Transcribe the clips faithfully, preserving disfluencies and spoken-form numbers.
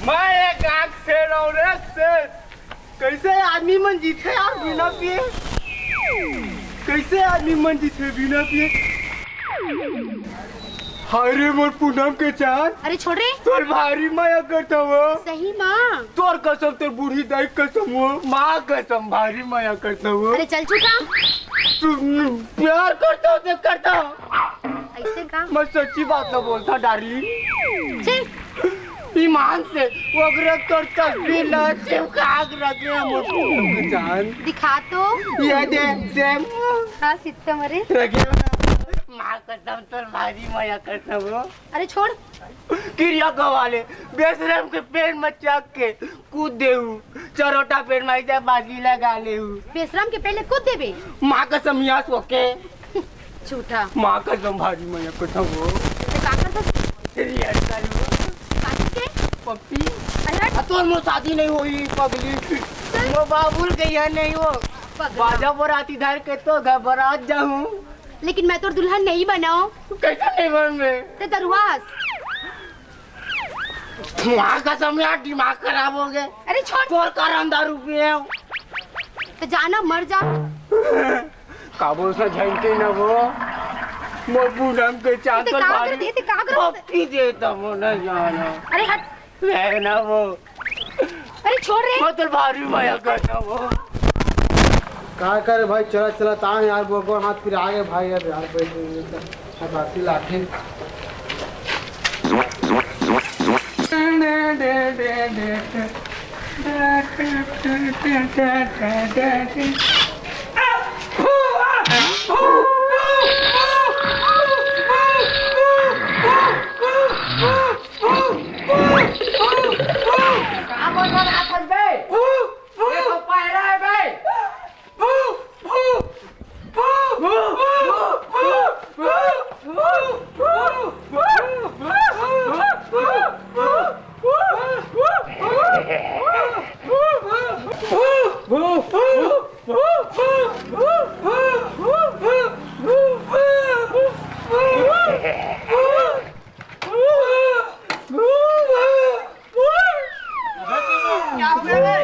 मैं एक आंख से रौनक से। कैसे आदमी मन जीथे यार बिना पिए? कैसे आदमी मन जीथे बिना पिए? हाय रे मोर पूनम के चांद। अरे छोड़ रे। तोर भारी मया करता हो। सही माँ। तोर कसम, तोर बूढ़ी दाई कसम हो, माँ कसम भारी मया करता हो। अरे चल चुका। तू प्यार करता हो तो करता हो। ऐसे का? मैं सच्ची बात ना बोलता डार्लिंग। छी। ईमान से ओकरे तोर तस्वीर ला चिपका के रखे हैं मोर फोटो के चांद। दिखा तो। ये दे, सेम। हाँ, सित्तम रे। रखे हो ना? माँ कसम तोर भारी मया करता हो। अरे छोड़। किरिया गवा ले, बेशरम के पेड़ में चढ़ के कूद देहू, चरोटा पेड़ में ऐसे बाजी लगा लेहू। बेशरम के पहले कूद देबे। माँ कसम, यहाँ सो के। झूठा। माँ कसम, भारी मया करता हो। तो का करता? तेरी यार करू। काहे के? पप्पी। अरे हट। आ, तोर मोर शादी नहीं होई, पगली। चल। वो बाबुल के यहाँ नहीं हो। पगला। बाजा बराती धर के तो घर बरात जाऊँ। लेकिन मैं तोर दुल्हन नहीं बनाऊँ। कैसे नहीं बन में? ते दरुआस। माँ कसम यार, दिमाग खराब हो गए। अरे छोड़। तोर कारण दारू पिए हो। तो जाना, मर जा। काबू से झंके न वो। मोर पूनम के चांद ते तो का भारी कर दे, ते का कर दे? पप्पी देता वो न जाना। अरे हट। रहना वो। अरे छोड़ रे। मैं तो भारी मया करता वो। का करे भाई, चला चला ता यार, गोगो हाथ फिर आगे भाई, यार यार बैठ गए तो हतासी लाठी। का बन रहा था बे? ये तो पैरा है बे। क्या हो गया रे?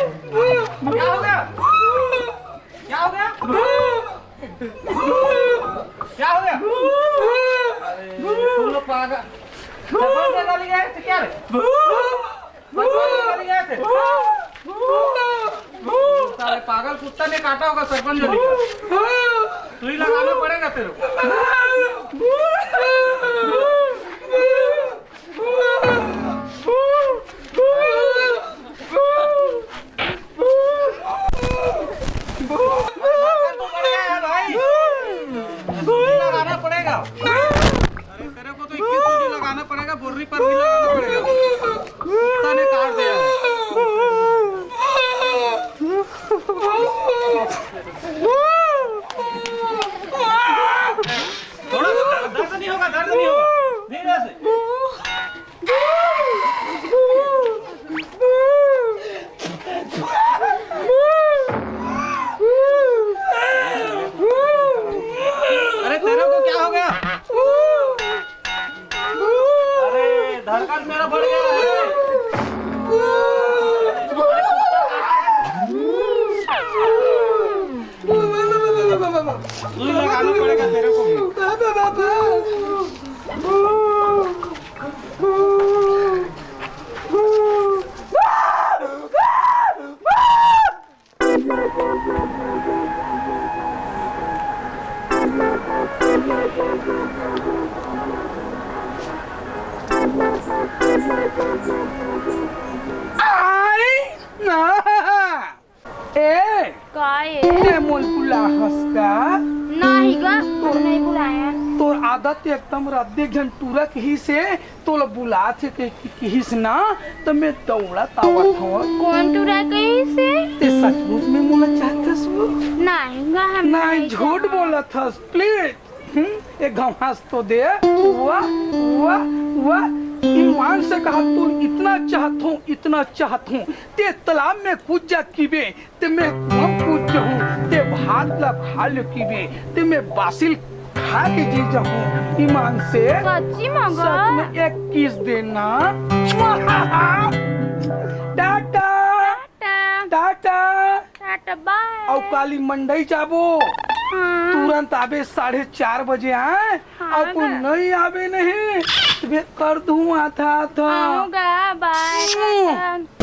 क्या हो गया? क्या हो गया? क्या हो गया? अरे, तुम लोग पागल। सरपंच से गाली गए थे क्या रे? सरपंच से गाली गए थे? साले पागल कुत्ता ने काटा होगा सरपंच जी का। सुई लगाना पड़ेगा तेरे को। पागल तो बढ़ गया है भाई। सुई लगाना पड़ेगा। अरे तेरे को तो इक्कीस सुई लगाना पड़ेगा, बोर्री पर भी लगाना पड़ेगा। कुत्ता ने काट दिया है। थोड़ा सा दर्द नहीं होगा, दर्द नहीं होगा। धीरे से। अरे तेरे को क्या हो गया? अरे धड़कन मेरा बढ़ गया है। सुई लगाना पड़ेगा तेरे को भी। आई ना। ए, का ए? ते मोल बुला हस का? नहीं गा, तोर नहीं बुलाया। तोर आदत एकदम रद्दी, एक झन टूरा किहिस हे, तोला बुलात हे के, कि-, किहिस ना, त मैं दौड़त आवत हवं। कौन टूरा किहिस हे? ते सचमुच में मोला चाहत हस वो? नहीं गा, हम नहीं, नहीं झूठ चाहत। बोलत हस, please। हम्म, एक घाव हंस तो दे। वाह, वाह, वाह। ईमान से कहा, तोला इतना चाहत हूँ, इतना चाहत हूँ। ते तालाब में कूद जा किबे, ते मैं कुआं कूद जाहूँ। ते भात ला खा ले किबे, ते मैं बासी ल खा के जी जाहूँ। ईमान से। सच्ची में गा? सच में एक kiss देना। बाय। अउ काली मंडई जाबो। हाँ। तुरंत आबे साढ़े चार बजे, आय? हाँ अउ कोई गा। नहीं आबे नहीं, तबे कर दूँ आथा, आथा। आऊँ गा, बाय, हम्म। टाटा।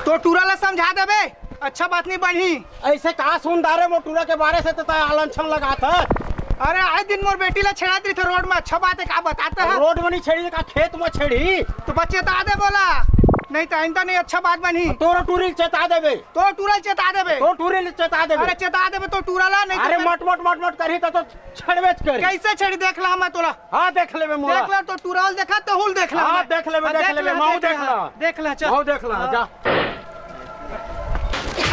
तोर टूरा ला समझा देबे, अच्छा बात नहीं बनही। अइसे का सुन डारे मोर टूरा के बारे से, त तैं आलन छन लगात हस। अरे, आए दिन मोर बेटी ला छेड़ात रहिथे रोड में, अच्छा बात हे का बतात हस? रोड में नहीं छेड़ी, का खेत में छेड़ी? त बस चेता देबे ओला, नहीं त आइंदा नहीं अच्छा बात बनही। तोर टूरी ल चेता देबे। तोर टूरा ल चेता देबे। तोर टूरी ल चेता देबे। अरे, चेता देबे तोर टूरा ला, नहीं त अरे, फिर मट, मट, मट, मट करही त, त छेड़बेच करही। कइसे छेड़ी देख ला मैं तोला। हाँ, देख लेबे मोला। देख ला, तोर टूरा ल देखा, तोहू ल देख ला हाँ, मैं। देख लेबे, हाँ, देख देख लेबे, ला, महूँ देख देख ला। ला। देख ला, चल। महूँ देख ला, हाँ। जा।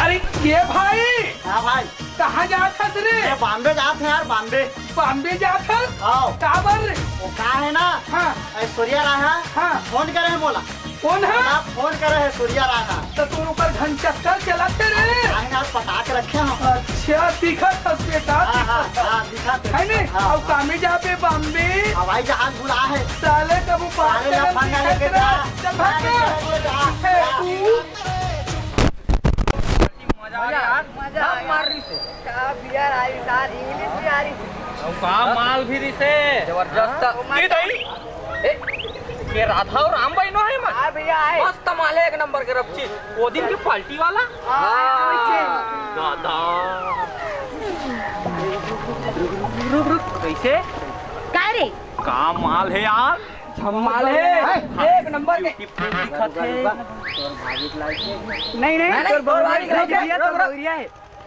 अरे, ये भाई। हाँ भाई। कहाँ जात हस रे? मैं बॉम्बे जात हँव यार, बॉम्बे। बॉम्बे जात हस? हाँ। काबर रे? वो का हे ना? हाँ। ऐश्वर्या राय हा। हाँ। फोन करे हे मोला। कोन हा? मोला फोन करे हे, सूर्या राय हा। त तोर ऊपर घनचक्कर चलत हे रे। काहे ना पटा के रखे हँव। अच्छा, दिखत हस बेटा, हाँ, हाँ, दिखत हस। हाँ, दिखत हे। हे ने? हाँ, अउ हाँ। कामे जाबे बॉम्बे? हवाई जहाज बुला हे। साले कभू बात साले ला करन फंदा दिखत लेके रे। जा। चल भाग। अरे, जा। हे, तू। मजा आ गया यार। मजा आ गया। मार रही से। का बियर आ रही सार, इंग्लिश भी आ रही। अउ का माल भी रही से। जबरदस्त। हाँ, ये दही। ए, ये राधा अउ राम भाई नो हे मा? हाँ भैया, आए। मस्त माल हे, एक नंबर के रपची। वो दिन के पार्टी वाला? हाँ, हाँ। दादा। रुक, रुक, रुक, रुक, रुक, रुक। कैसे? काय रे? का माल हे यार? माल हे, एक नंबर के। Beautiful दिखत हे। नहीं, नहीं, नहीं, तोर तोर भाभी भाभी के के लाइक हे।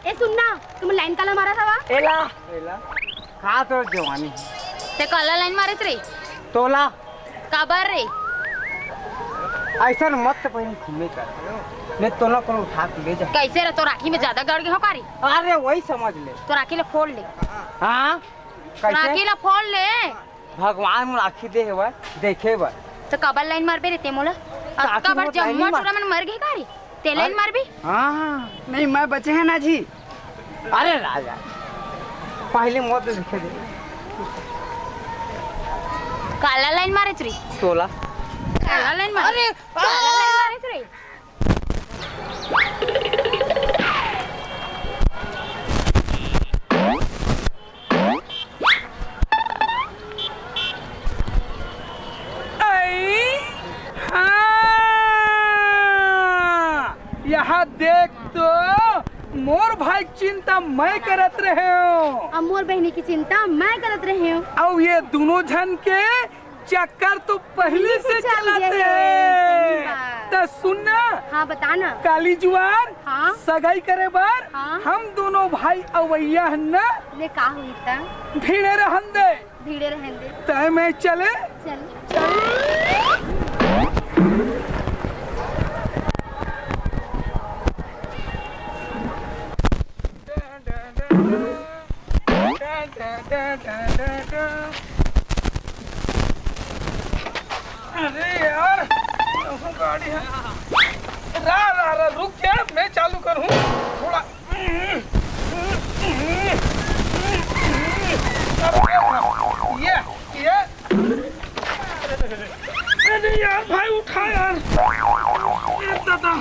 ए, सुन ना, तुम लाइन काला मारत हवा? एला। एला। का तोर जवानी हे। ते काला लाइन मारत रे? तोला। काबर रे? अइसन मत पहिन घूमे कर। नहीं तोला कोनो उठा के ले जा। कैसे रे, तोर आँखी में ज्यादा गड़ गे हो का रे? अरे वही समझ ले। तोर आँखी ला फोड़ ले। हाँ? तोर कैसे? आँखी ला फोड़ ले। भगवान मोला आँखी दे हवय, देखे बर। त काबर लाइन मारबे रे ते मोला? त आँखी अतका बार मोला लाइन जम्मो मार। टूरा मन मर गे का रे? ते लाइन अरे, मारबे? हाँ, नहीं, मैं बचे हँव ना जी। अरे राजा, पहले मौत देखे दे। काला लाइन मारे रे? तोला। काला लाइन मारे? अरे, काला लाइन मारे रे? आई, हाँ, यहाँ देख तो, मोर भाई के चिंता मैं करत रहेंव। अउ मोर बहिनी के चिंता मैं करत रहेंव। अउ ये दूनों झन के चक्कर तो पहिली से चलत हे। सही बात। त सुन ना। हाँ, बता ना। काली जुवार हाँ। सगाई करे बर हाँ। हम दूनों भाई अवइया हन ना। ले का होही त? भीड़े रहन दे। भीड़े रहन दे। तय मैं चले। चल। चल। अरे यार, गाड़ी हे। रा, रा, रा, रुक के, मैं चालू करूँ थोड़ा। ये, ये। अरे यार, भाई उठा यार। ए दादा,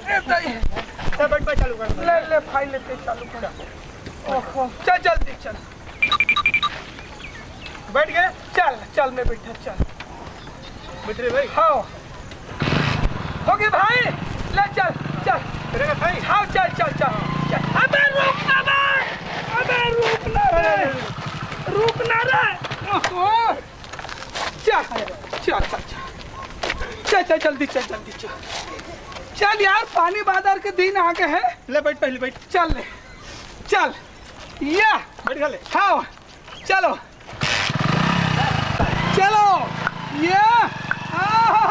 ए दाई। ले, बैठ, बैठ, चालू कर। ले, ले, भाई, ले, तेज चालू कर। ओहो, चल, जल्दी चल। बैठ गए? चल, चल, मैं बैठा, चल। बैठ रे भाई। हाँ। हो गए भाई, ले चल, चल। चलेगा भाई? हाँ, चल, चल, चल, चल। अबे रुक ना बे, अबे रुक ना बे, रुक ना रे। ओहो। चल, चल, चल, चल। चल, चल, जल्दी चल, जल्दी चल। चल यार, पानी बादर के दिन आ गए हैं। ले बैठ, पहले बैठ। चल ले, चल। या। बैठ गए ले। हाँ, चलो। चलो। ये। आहा।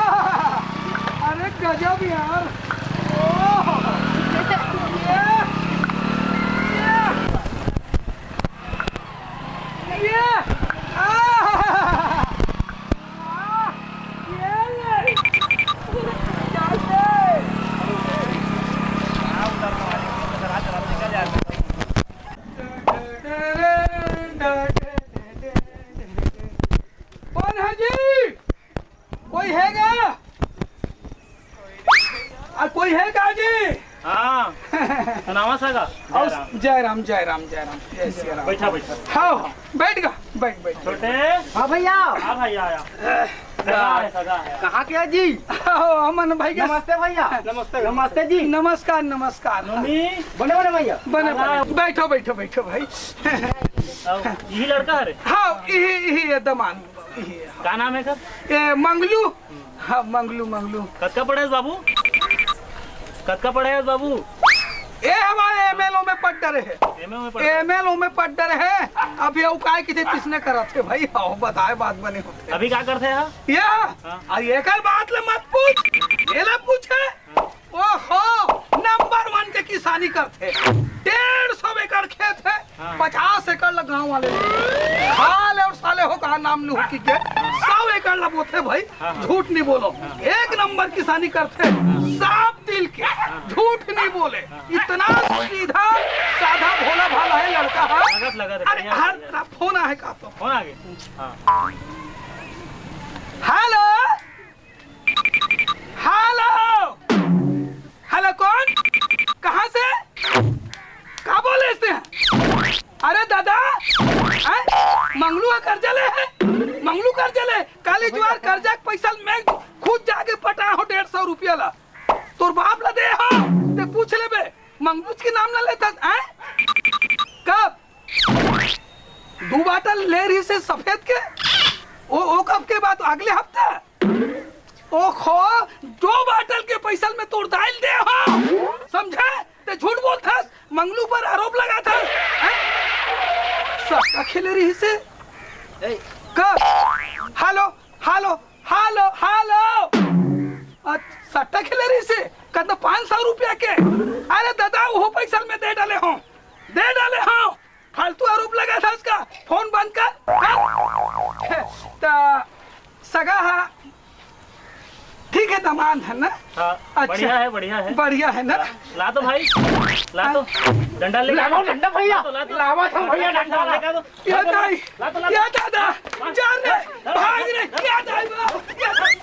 अरे गजब यार। ओह। ये। ये। ये। आह! ये ले। जय राम, जय राम, जय राम, जय सिया राम। बैठा, बैठा। हाँ, हाँ, बैठ गा, बैठ, बैठ। छोटे। हाँ भैया। हाँ भाई, आया। सगा है, सगा है। कहाँ के है जी? आओ, अमन भाई के नमस्ते भैया। नमस्ते। नमस्ते जी। नमस्कार, नमस्कार। मम्मी। बने, बने भैया। बने, बने। बैठो, बैठो, बैठो भाई। आओ, यही लड़का है रे? हाँ, यही, यही है दमान। यही है। का नाम है कर? ए, मंगलू। हाँ, मंगलू, मंगलू। कतका पढ़े हस बाबू? कतका पढ़े हस बाबू? ए, हमारे एमएलओ में पढ़ डरे है। एमएलओ में पढ़ डरे। एमएलओ में पढ़ डरे है। अभी अउ काय किथे किसने करत हे भाई? आओ, बताए बात बने होथे। अभी का करथे हा? या? हाँ। अरे एकर बात ले मत पूछ। एला पूछे। हाँ। ओहो, नंबर वन के किसानी करथे। डेढ़ सौ एकड़ खेत है। हाँ। पचास एकड़ ल गांव वाले ले। खा ले अउ साले हो कहा नाम लूहू कि के। सौ एकड़ ल बोथे भाई, हाँ, हाँ। झूठ नहीं बोलो। हाँ। एक नंबर किसानी करथे, हाँ। साफ दिल के, हाँ। झूठ नहीं बोले। हाँ। इतना सीधा साधा भोला भाला है लड़का है। लगत, लगत है, अरे बढ़िया, हर बढ़िया। तरफ फोन आहे का तो। फोन आ गए। हाँ। हेलो। हेलो, हेलो, कौन? कहाँ से? का बोले से? अरे दादा, हैं? मंगलू का कर्जा ले है? मंगलू कर्जा ले? काली जुआर कर्जा के पैसा मैं खुद जाके पटा हो डेढ़ सौ रुपया ला। तोर बाप ला दे हो, ते पूछ लेबे। मंगलू के नाम ला लेता, हैं? कब? दू बाटल ले रही से सफेद के? ओ, ओ कब के बात? अगले हफ्ता? ओखो, दो बाटल के पैसा में तोर दाइल दे हो, समझे? ते झूठ बोलथस, मंगलू पर आरोप लगाथस, हैं? सट्टा खेले रही से? ए। कब? Hello, hello, hello, hello. अच्छा, सट्टा खेले रही से? कतना पाँच सौ रुपया के? अरे दादा, वो पैसा में दे डाले हो, दे डाले हो। फालतू आरोप लगाथस का? फोन बंद कर, कर। त सगा हा, ठीक है, दमांद है ना? हाँ, अच्छा। बढ़िया है, बढ़िया है। बढ़िया है ना? हाँ, ला तो भाई, ला तो। हाँ। डंडा ले। लावा डंडा भैया। ला तो, ला तो। लावा था भैया डंडा। ला तो, ला तो। या दाई, ला तो, ला तो। या दादा, ला तो। जान रे, ला तो। भाग रे, या दाई बा, या दाई।